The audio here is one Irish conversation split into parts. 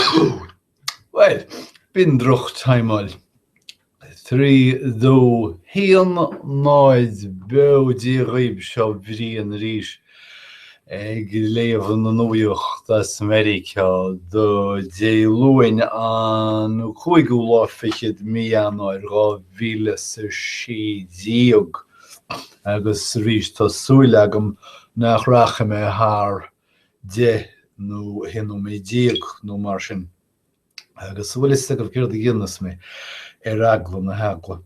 Bhuel, b'in droch-timeáil. 3, 2, 1, 0, Beo Dia dhaoib, seo Brian arís ag léamh na nuaíocht as Meiriceá do Dé Luain an cúigiú lá fichead mí Eanáir 2016 agus arís tá súil agam nach rachaidh mé thar 10 nó 11 nóiméad nó mar sin. Agus an bhfuil fhios agaibh céard a dhéanfas mé ar eagla na heagla?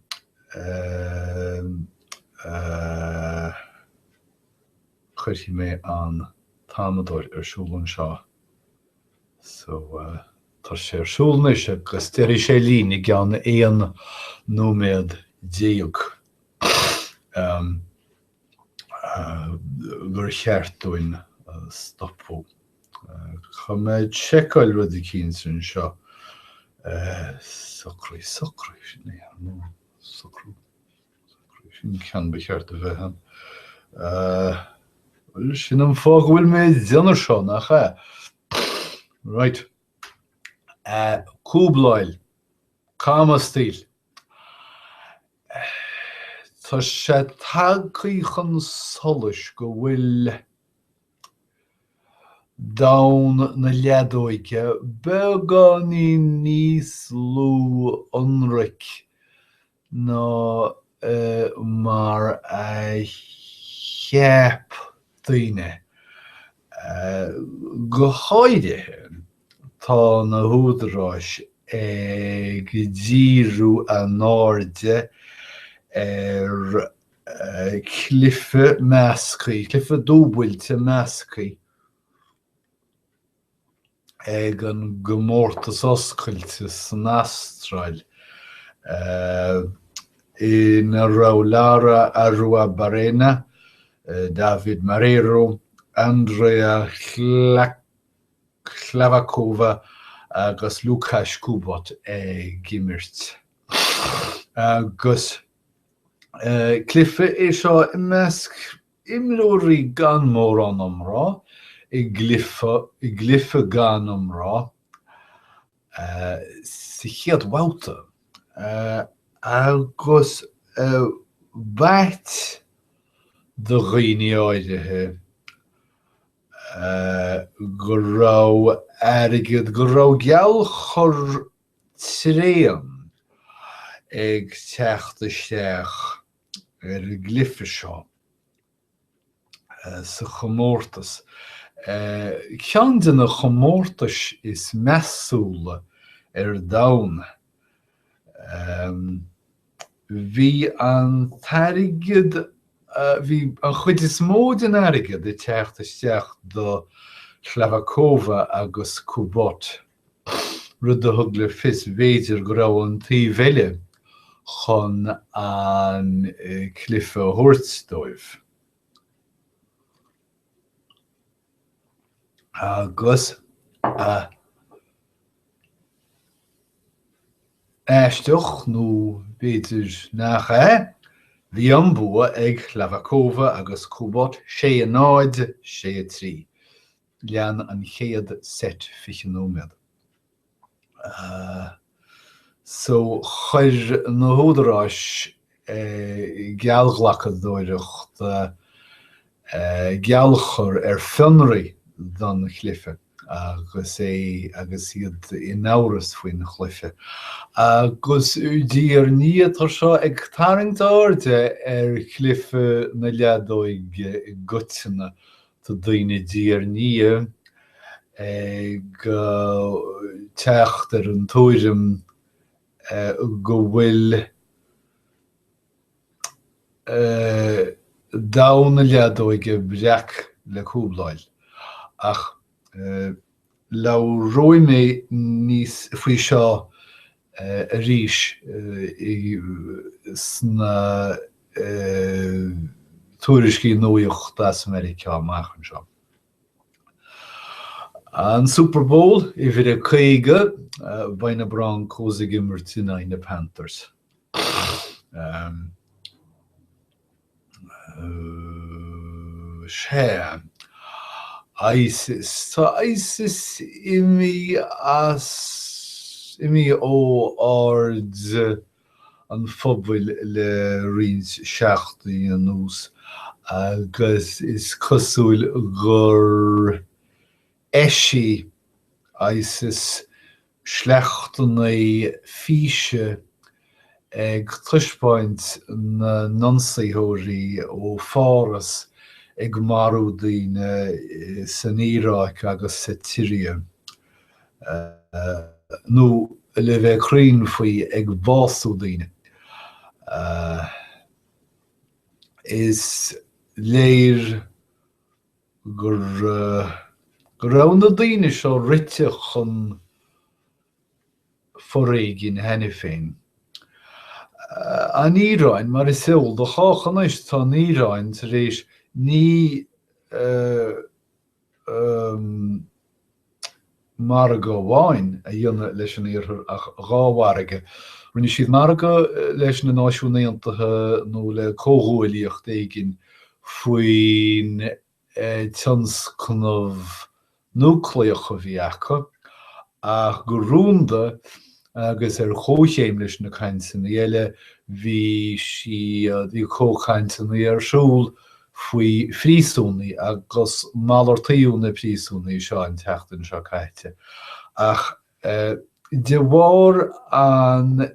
Cuirfidh mé an t-amadóir ar siúl anseo. So, tá sé ar siúl anois agus déarfaidh sé linn i gceann 11 nóiméad gur cheart dúinn stopadh. Caithfidh mé seiceáil rud eicínt anseo. Socraigh, socraigh, sin é, nó socrú, socraigh, sin ceann ba cheart a bheith ann. Bhuel, sin an fáth go bhfuil mé ag déanamh seo, nach ea? Right. Cúbláil, camastaíl. Tá sé tagtha chun solais go bhfuil domhan na leadóige beagáinín níos lú ionraic ná mar a cheap daoine. Go háirithe, tá na húdaráis ag díriú a n-airde ar chluiche measctha, cluiche dúbailte measctha ag an gcomórtas oscailte san Astráil ina raibh Lara Arruabarrena, David Marrero, Andrea Hlavackova agus Lukasz Kubot ag imirt. Agus cluiche é seo i measc imreoirí gan mórán iomrá, i gcluiche, i gcluiche gan iomrá sa chéad bhabhta agus b'ait do dhaoine áirithe go raibh airgead, go raibh geallchur tréan ag teacht isteach ar an gcluiche seo sa chomórtas. Ceann de na comórtais is measúla ar domhan. Bhí an t-airgead, bhí an chuid is mó den airgead ag teacht isteach do Hlavackova agus Kubot. rud a thug le fios, b'fhéidir, go raibh an taobh eile chun an cluiche a thabhairt dóibh. Agus aisteach, nó b'fhéidir nach ea, bhí an bua ag Hlavackova agus Kubot, 6, 0, 6, 3. Lean an chéad seit 20 nóiméad. So chuir na húdaráis geallghlacadóireacht geallchur ar fionraí don chluiche agus é agus iad in amhras faoin chluiche. Agus diaidh ar ndiaidh tá seo ag tarraingt airde ar chluiche na leadóige i gcoitinne Tá daoine diaidh ar ndiaidh ag teacht ar an tuairim go bhfuil domhan na leadóige breac le cúbláil. Ach labhróidh mé níos faoi seo arís sna tuairiscí nuachta as Meiriceá amach anseo. An Super Bowl, uimhir a 50, beidh na Broncos ag imirt in aghaidh na Panthers. Sea. ISIS. Tá ISIS imithe as, imithe ó aird an phobail le roinnt seachtainí anuas agus is cosúil gur eisigh ISIS sleachtanna físe ag taispeáint na n-ionsaitheoirí ó Pháras ag marú daoine san Iaráic agus sa tSiria, nó le bheith cruinn faoi, ag bású daoine. Is léir go raibh na daoine seo rite chun foréigin cheana féin. An Iaráin, mar is eol do chách anois, tá an Iaráin tar éis ní margadh amháin a dhéanamh leis an Iarthar ach dhá mhargadh. Rinne siad margadh leis na Náisiúin Aontaithe nó le comhghuaillíocht éigin faoin tionscnamh núicléach a bhí acu, ach go rúnda agus ar comhchéim leis na cainteanna eile, bhí siad, bhí comhchainteanna ar siúl faoi phríosúnaigh agus malartaíodh na príosúnaigh seo an tseachtain seo caite. Ach de bharr an.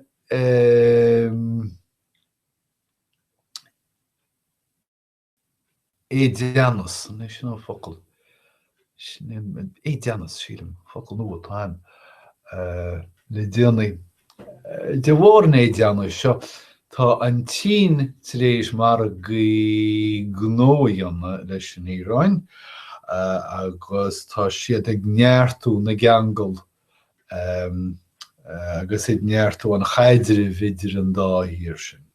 éideannas, an é sin an focal? Sin é, éideannas, sílim, focal nua atá ann le déanaí. De bharr an éideannais seo, tá an tSín tar éis margaí gnó a dhéanamh leis an Iaráin agus tá siad ag neartú na gceangal agus ag neartú an chaidrimh idir an dá thír sin.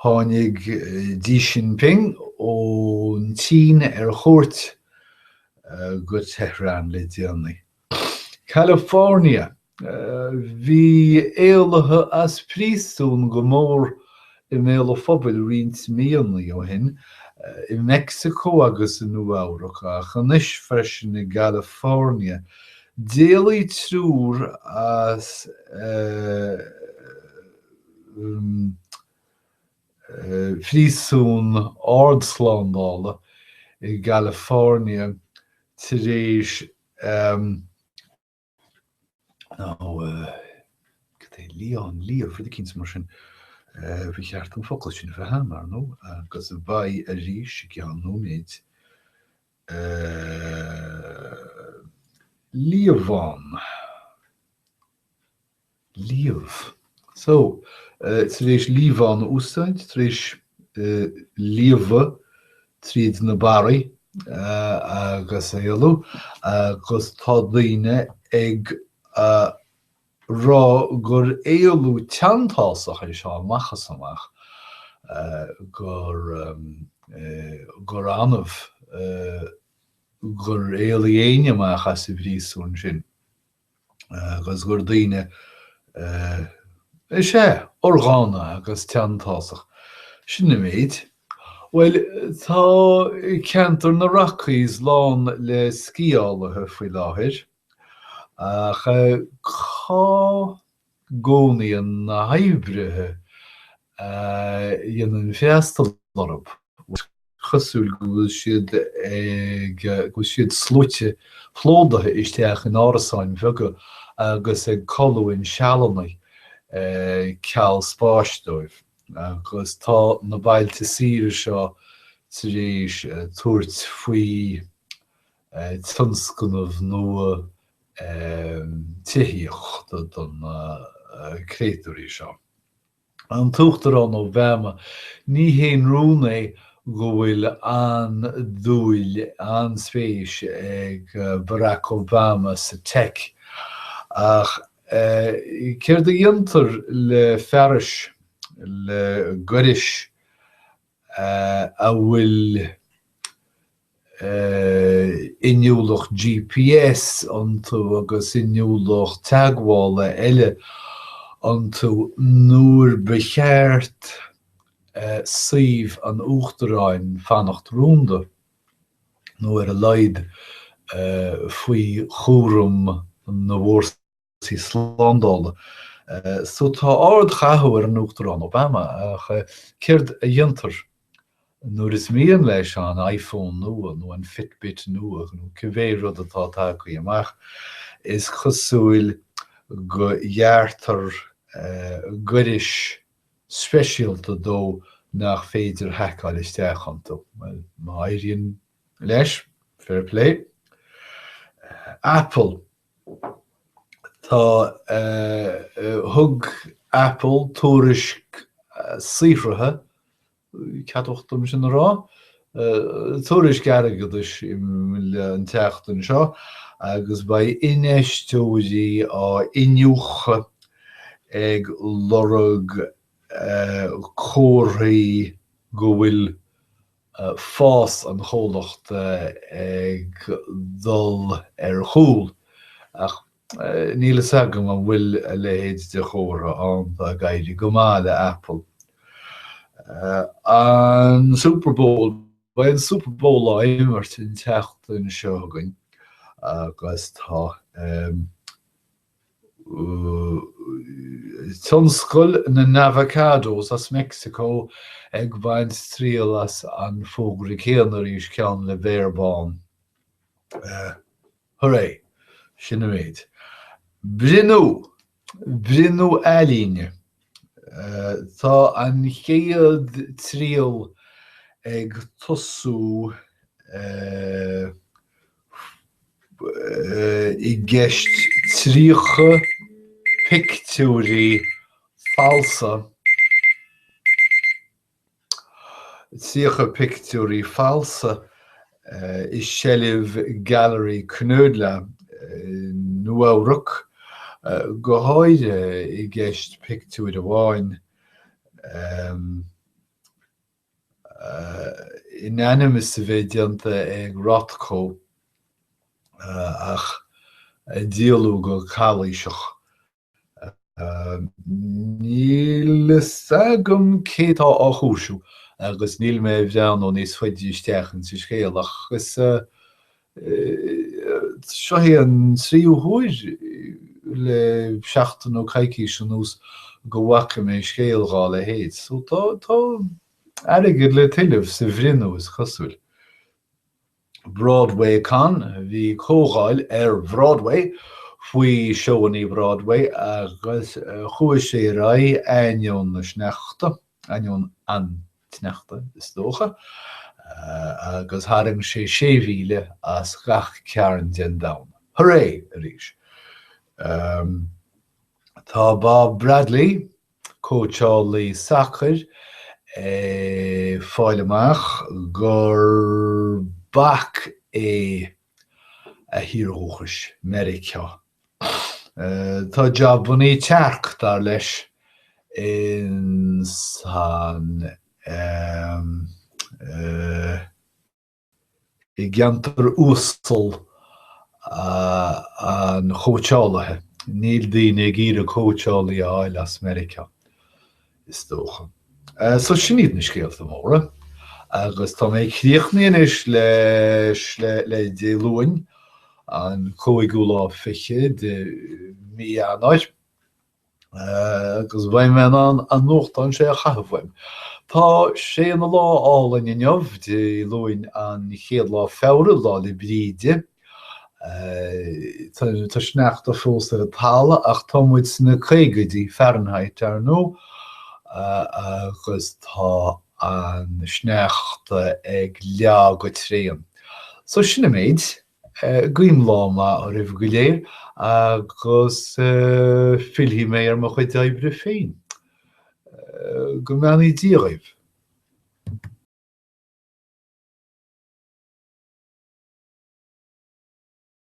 Tháinig Xi Jinping ón tSín ar chuairt go Tehran le déanaí. California, Bhí éalaithe as príosún go mór i mbéal an phobail roinnt míonna ó shin, i Meicsiceo agus i Nua-Eabhrac, ach anois freisin i gCalifornia. D'éalaigh triúr as phríosún ardslándála i gCalifornia tar éis nó cad é lián, liamh, rud eicínt mar sin. Ba cheart an focal sin a bheith a'm, ar ndóigh, agus beidh arís i gceann nóiméid. Liamhán. Liamh. So, tar éis liamhán a úsáid, tar éis líomhadh tríd na barraí agus éalú, agus tá daoine ag rá gur éalú teanntásach é seo amach is amach, gur gur annamh gur éalaigh éinne amach as an bpríosún sin agus gur daoine, is ea, urdhána agus teanntásach. Sin an méid. Bhuel, tá ceantar na Rockies lán le sciálaithe faoi láthair. Ach cá gcónaíonn na hoibrithe a dhéanann freastal orthu? Is cosúil go bhfuil siad ag, go bhfuil siad sluaite, plódaithe isteach in árasáin bheaga agus ag codladh in sealanna ceal spáis dóibh. Agus tá na bailte saoire seo tar éis tabhairt faoi tionscnamh nua tithíochta do na créatúirí seo. An tUachtarán Obama, ní haon rún é go bhfuil an-dúil, an-spéis ag Barack Obama sa teic, ach céard a dhéantar le fearais, le gairis a bhfuil inniúlacht GPS iontu agus inniúlacht teagmhála eile iontu nuair ba cheart suíomh an Uachtaráin fanacht rúnda. Nó ar a laghad faoi chúram na bhfórsaí slándála. So tá ardchathú ar an Uachtarán Obama, ach céard a dhéantar nuair is mian leis an iPhone nua nó an Fitbit nua nó cibé rud atá tagtha amach, is cosúil go ghearrtar gairis speisialta dó nach féidir haiceáil isteach iontu. Bhuel, má éiríonn leis, fair play. Apple. Tá, thug Apple tuairisc saothraithe, ceadmhach dom sin a rá, tuairisc airgeadais an tseachtain seo agus beidh infheisteoirí á iniúchadh ag lorg comharthaí go bhfuil fás an chomhlachta ag dul ar chúl, ach níl fhios agam an bhfuil a leithéid de chomhartha ann, tá ag éirí go maith le Apple. An Super Bowl, beidh an Super Bowl á imirt an tseachtain seo chugainn agus tá Tionscal na n-avocados as Meicsiceo ag baint triail as an bhfógra céanna arís, ceann le béar bán. Hooray! Sin an méid. Brionnú! Brionnú ealaíne. Tá an chéad triail ag tosú i gceist 30 pictiúirí falsa, 30 pictiúirí falsa i seilbh Gailearaí Knoedler i Nua-Eabhrac, go háirithe i gceist pictiúir amháin. in ainm is a bheith déanta ag Rothko ach a díoladh go calaoiseach. Níl fhios agam cé tá á chúisiú agus níl mé ag breathnú níos faide isteach insa scéal ach is Seo é an tríú huair le seachtain nó coicís anuas go bhfaca mé scéal dhá leithéid. So tá tá airgead le tuilleamh sa bhrionnú, is cosúil. Broadway Con, bhí comhdháil ar Bhroadway faoi seóanna Broadway agus chuaigh sé ar aghaidh ainneoin na sneachta, ainneoin an tsneachta, is dócha, agus tharraing sé 6,000 as gach cearn den domhan. Hooray! arís. Tá Bob Bradley, cóitseálaí sacair, ag fáil amach gur bac é a thír dhúchais, Meiriceá. Tá jabannaí tearc, dar leis, ins an i gceantar uasal an chóitseálaithe. Níl daoine ag iarraidh cóitseálaí a fháil as Meiriceá. is dócha. So sin iad na scéalta móra agus tá mé críochnaithe anois leis le Dé Luain an cúigiú lá fichead de mhí Eanáir agus beidh mé in ann an nuachtán seo a chaitheamh uaim. Tá sé ina lá álainn inniu, Dé Luain an chéad lá Feabhra, Lá 'le Bríde. Tá sneachta fós ar an talamh ach tá muid sna caogaidí, Fahrenheit, ar ndóigh, agus tá an sneachta ag leá go tréan. So sin an méid. Guím lá maith oraibh go léir agus fillfidh mé ar mo chuid oibre féin. Go mbeannaí Dia dhaoibh.